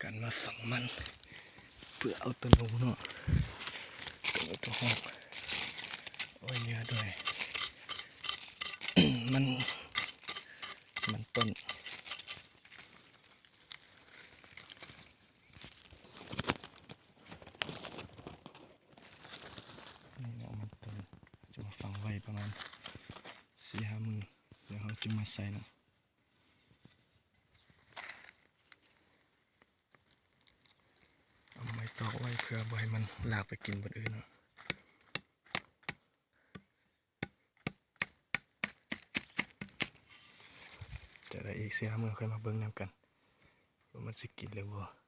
ການມາຝັງມັນ ເພື່ອເອົາຕະໜູເນາະ ເອົາຕະຫອກ ໄວ້ເຍືອດ້ວຍ ມັນ ມັນຕົ້ນ ນີ້ເນາະ ມັນຕົ້ນ ຈະມາຝັງໄວ້ປະມານສີ່ຫ້າມື້ ແລ້ວເຮົາຈຶ່ງມາໃສ່ເນາະ. ເອົາໄມ້ຕອກໄວ້ເພື່ອບໍ່ໃຫ້ມັນລາກໄປກິນບ່ອນອື່ນເນາະ ຈະໄດ້ອີກສີ່ຫ້າມື້ຄ່ອຍມາເບິ່ງນຳກັນ ວ່າມັນຊິກິນຫຼືບໍ່.